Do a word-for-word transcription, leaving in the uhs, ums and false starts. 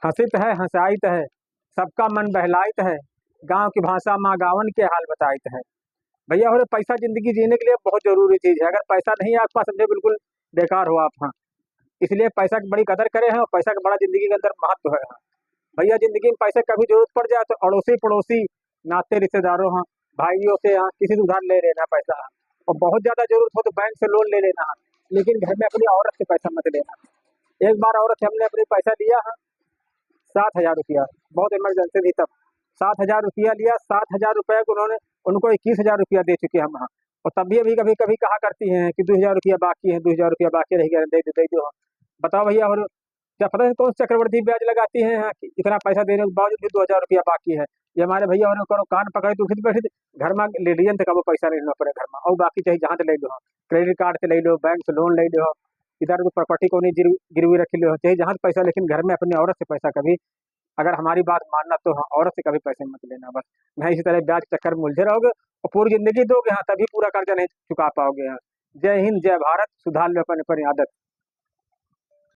हँसित है, हँसाइत है, सबका मन बहलाइत है, गाँव की भाषा मा गावन के हाल बताइत है। भइया हो रे, पैसा जिंदगी जीने के लिए बहुत जरूरी चीज है। अगर पैसा नहीं है आपके पास, समझो बिल्कुल बेकार हो आप। हाँ, इसलिए पैसा की बड़ी कदर करें हैं और पैसा का बड़ा जिंदगी के अंदर महत्व है। हाँ भइया, जिंदगी में पैसे कभी जरूरत पड़ जाए तो अड़ोसी पड़ोसी, नाते रिश्तेदारों, हाँ, भाइयों से, हाँ, किसी से उधार ले लेना पैसा, हाँ। और बहुत ज्यादा जरूरत हो तो बैंक से लोन ले लेना, हाँ। लेकिन घर में अपनी औरत से पैसा मत लेना। एक बार औरत से हमने अपनी पैसा लिया, हाँ, सात हजार रुपया, बहुत इमरजेंसी थी तब। सात हजार रुपया लिया, सात हजार रुपया को उन्होंने, उनको इक्कीस हजार रुपया दे चुके हम, हाँ। और तब भी अभी कभी कभी कहा करती हैं कि दो हजार रुपया बाकी है, दो हजार रुपया बाकी रह गया, दे दो, दे दो। बताओ भइया, और क्या पता नहीं कौन सा चक्रवर्ती ब्याज लगाती हैं यहाँ कि इतना पैसा देने के बावजूद भी दो हजार रुपया बाकी है। ये हमारे भइया और करो कान पकड़े तो उठित बैठित घर में लेडियन तक वो पैसा नहीं लेना पड़े घर में, और बाकी चाहे जहाँ से ले लो, क्रेडिट कार्ड से ले लो, बैंक से लोन ले लो, इधर तो प्रॉपर्टी को नहीं गिरवी, गिरवी रख लो, चाहे जहाँ से पैसा, लेकिन घर में अपनी औरत से पैसा कभी, अगर हमारी बात मानना तो हाँ, औरत से कभी पैसे मत लेना बस, नहीं इसी तरह ब्याज के चक्कर में उलझे रहोगे और पूरी जिंदगी दोगे हाँ, तभी पूरा कर्जा नहीं चुका पाओगे हाँ। जय हिंद, जय भारत, सुधार लो अपन अपन आदत।